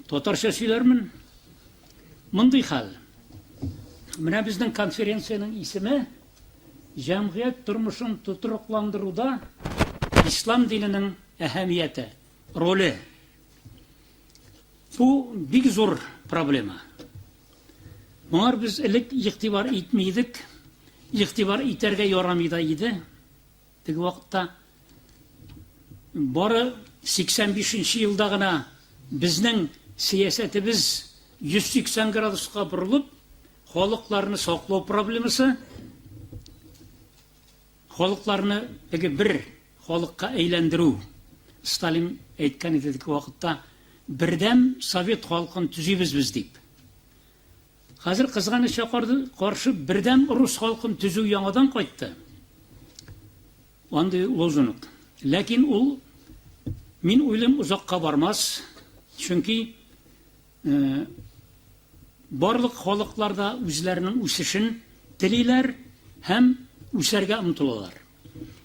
Татарча сөйләрмен. Мондый хәл. Менә безнең конференциянең исеме Җәмгыять тормышын тотрыкландыруда ислам диненең әһәмияте, роле. Бу бик зур проблема. Моңар без элек игътибар итми идек. Игътибар итәргә ярамый да иде. Теге вакытта бары 85 нче елда гына безнең сәясәтебез 180 градуска борылып, халыкларны саклау проблемасы, халыкларны теге бер халыкка әйләндерү. Сталин әйткән иде теге вакытта, бердәм совет халкын төзибез без дип. Хәзер кызганычка каршы бердәм рус халкын төзү яңадан кайтты. Андый лозунг. Ләкин ул, мин уйлыйм, озакка бармас. Чөнки э, барлык халыклар да үзләренең үсешен телиләр һәм үсәргә омтылалар.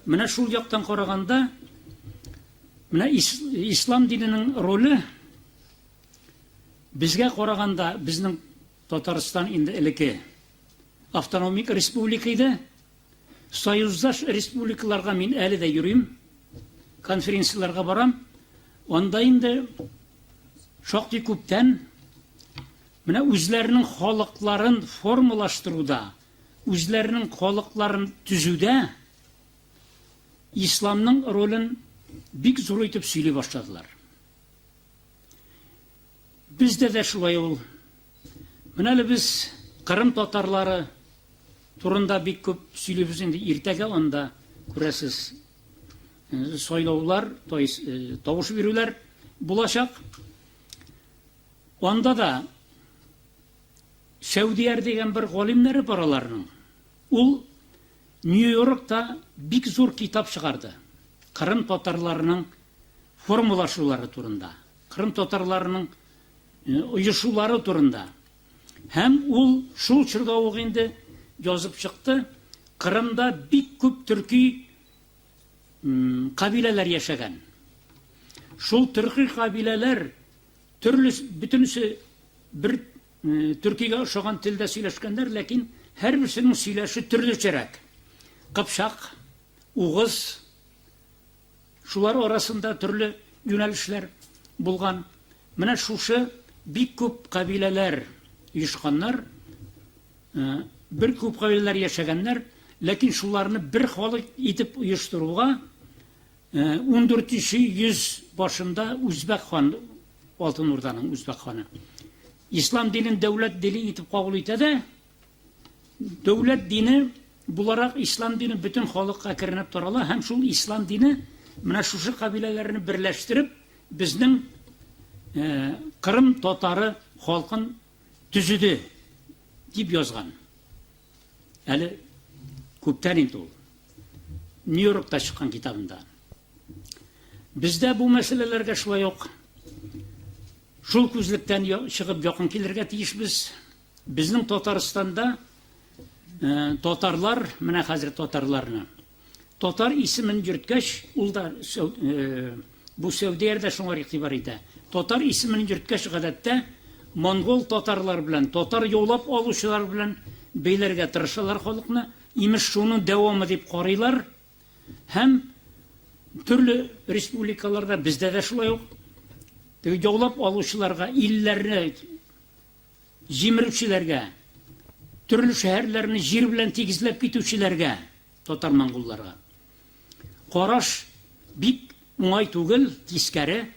Менә шул яктан караганда, менә ислам диненең роле Безгә караганда, безнең Татарстан инде элекке автономик республика иде. Союздаш республикаларга мин әле дә йөрим, конференцияләргә барам. Анда инде шактый күптән менә үзләренең халыкларын формалаштыруда, үзләренең халыкларын төзүдә исламның ролен бик зур итеп сөйли башладылар. Бездә дә шулай ул. Менә әле без Кырым татарлары турында бик күп сөйлибез инде. Иртәгә анда күрәсез э, сайлаулар, то есть э, тавыш бирүләр булачак. Анда да Сәүдияр дигән бер галимнәре бар аларның. Ул Нью-Йоркта бик зур китап чыгарды. Кырым татарларының формалашулары турында, Кырым татарларының оешулары турында. Һәм ул шул чорда ук инде язып чыкты, Кырымда бик күп төрки кабиләләр яшәгән. Шул төрки кабиләләр төрле, бөтенесе бер төркигә ошаган телдә сөйләшкәннәр, ләкин һәрберсенең сөйләше төрлечәрәк. Кыпчак, угыз, Шулар арасында төрле юнәлешләр булган. Менә шушы бик күп кабиләләр оешканнар, бер күп кабиләләр яшәгәннәр, ләкин шуларны бер халык итеп оештыруга 14 йөз башында үзбәк хан, Алтын Урданың үзбәк ханы, ислам динен дәүләт дине итеп кабул итә дә, Дәүләт дине буларак ислам дине бөтен халыкка әкренләп тарала һәм шул ислам дине менә шушы кабиләләрне берләштереп безнең э, Кырым татары халкын төзеде дип язган. Әле күптән инде ул. Нью-Йоркта чыккан китабында. Бездә бу мәсьәләләргә шулай ук шул күзлектән чыгып якын килергә тиешбез. Безнең Татарстанда э, татарлар, менә хәзер татарларны, татар исемен йөрткәч, ул да э, бу Сәүдияр дә шуңа игътибар итә. Татар исемен йөрткәч, гадәттә монгол татарлар белән, татар яулап алучылар белән бәйләргә тырышалар халыкны. Имеш, шуның дәвамы дип карыйлар. Һәм төрле республикаларда бездә дә шулай ук яулап алучыларга илләрне Җимерүчеләргә, төрле шәһәрләрне җир белән тигезләп китүчеләргә, татар-монголларга караш бик уңай түгел, тискәре.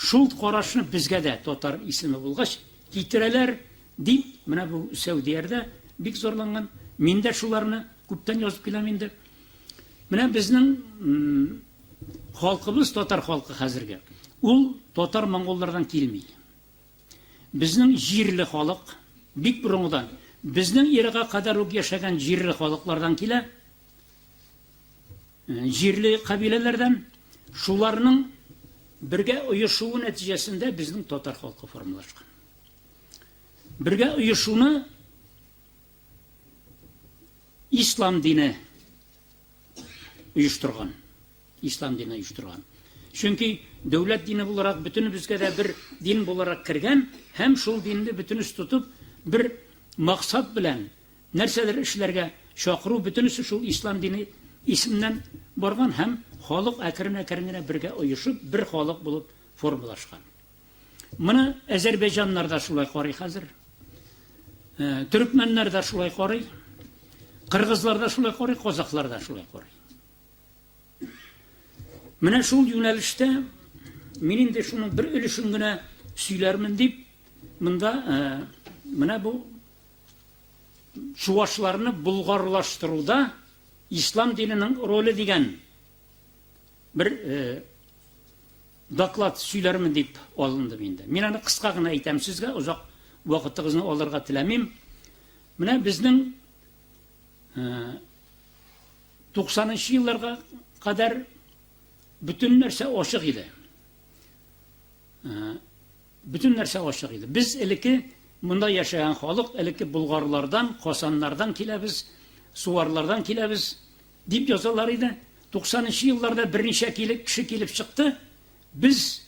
Шул карашны безгә дә татар исеме булгач китерәләр, дип, менә бу Сәүдиярдә бик зарланган. Мин дә шуларны күптән язып киләм инде. Менә безнең халкыбыз, татар халкы хәзерге, ул татар-монголлардан килми. Безнең җирле халык, бик борынгыдан, безнең эрага кадәр үк яшәгән җирле халыклардан килә, җирле кабиләләрдән, шуларның бергә оешуы нәтиҗәсендә безнең татар халкы формалашкан. Бергә оешуны ислам дине оештырган. Ислам дине оештырган. Чөнки дәүләт дине буларак бөтенебезгә дә бер дин буларак кергән һәм шул динне бөтенесе тотып, бер максат белән нәрсәдер эшләргә чакыру бөтенесе шул ислам дине исеменнән барган һәм халык әкрен-әкрен генә бергә оешып, бер халык булып формалашкан. Моны әзәрбәйҗаннар да шулай карый хәзер. Төрекмәннәр дә шулай карый. Кыргызлар да шулай карый, казахлар да шулай карый. Менә шул юнәлештә мин инде шуның бер өлешен генә сөйләрмен дип, монда менә бу чувашларны болгарлаштыруда ислам диненең роле дигән бер доклад сөйләрмен дип алындым инде. Мин аны кыска гына әйтәм сезгә, озак вакытыгызны алырга теләмим. Менә безнең 90 нчы елларга кадәр бөтен нәрсә ачык иде. Бөтен нәрсә ачык иде. Без элекке монда яшәгән халык, элекке болгарлардан, касаннардан киләбез, суварлардан киләбез дип язалар иде. 90 нчы елларда берничә кеше килеп чыкты. Без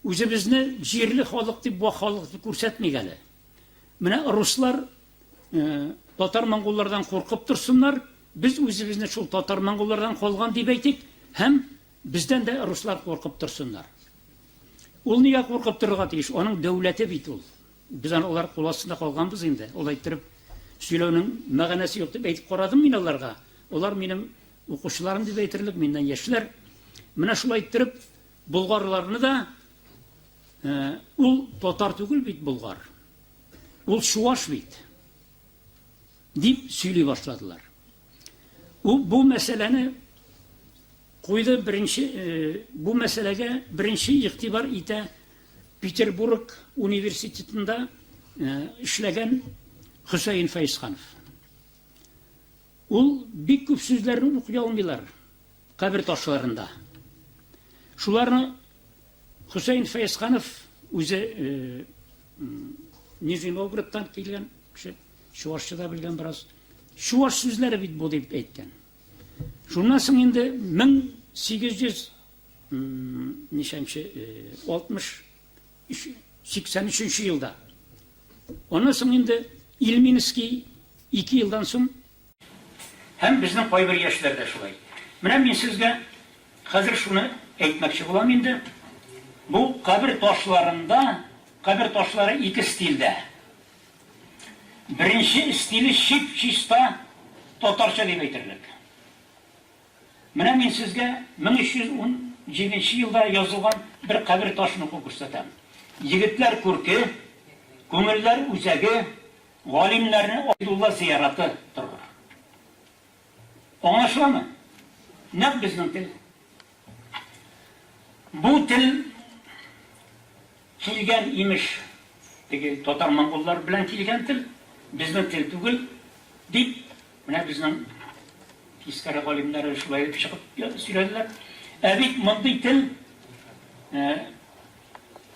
үзебезне җирле халык дип, вак халык дип күрсәтмик әле. Менә руслар татар-монголлардан куркып торсыннар, без үзебезне шул татар-монголлардан калган дип әйтик һәм бездән дә руслар куркып торсыннар. Ул нигә куркып торырга тиеш? Аның дәүләте бит ул. Без аны алар кул астында калганбыз инде. Алай иттереп сөйләүнең мәгънәсе юк дип әйтеп карадым мин аларга. Алар минем укучыларым дип әйтерлек, миннән яшьләр. Менә шулай иттереп болгарларны да ул татар түгел бит болгар. Ул чуаш бит. Дип сөйли башладылар. Ул бу мәсьәләне куйды беренче бу мәсьәләгә беренче игътибар итә Петербург университетында эшләгән Хөсәен Фәйсханов. Ул бик күп сүзләрне укый алмыйлар кабер ташларында. Шуларны Хөсәен Фәйсханов үзе Нижний Новгородтан килгән кеше, чуашча да белгән бераз. Чуаш сүзләре бит бу дип әйткән. Шуннан соң инде 1800 ничәнче 60 83 елда. Аннан соң инде Ильминский 2 елдан соң Һәм безнең кайбер яшьләр дә шулай. Менә мин сезгә хәзер шуны әйтмәкче булам инде. Бу кабер ташларында, кабер ташлары ике стильдә. Беренче стиле чип-чиста татарча дип әйтерлек. Менә мин сезгә 1317 нче елда язылган бер кабер ташын укып күрсәтәм. Егетләр күрке, күңелләр үзәге, Галимнәрне Абдулла зияраты торыр. Аңлашыламы? Нәкъ безнең тел. Бу тел килгән, имеш, теге татар-монголлар белән килгән тел, безнең тел түгел, дип, менә безнең тискәре галимнәре шулай дип чыгып сөйләделәр. Ә бит мондый тел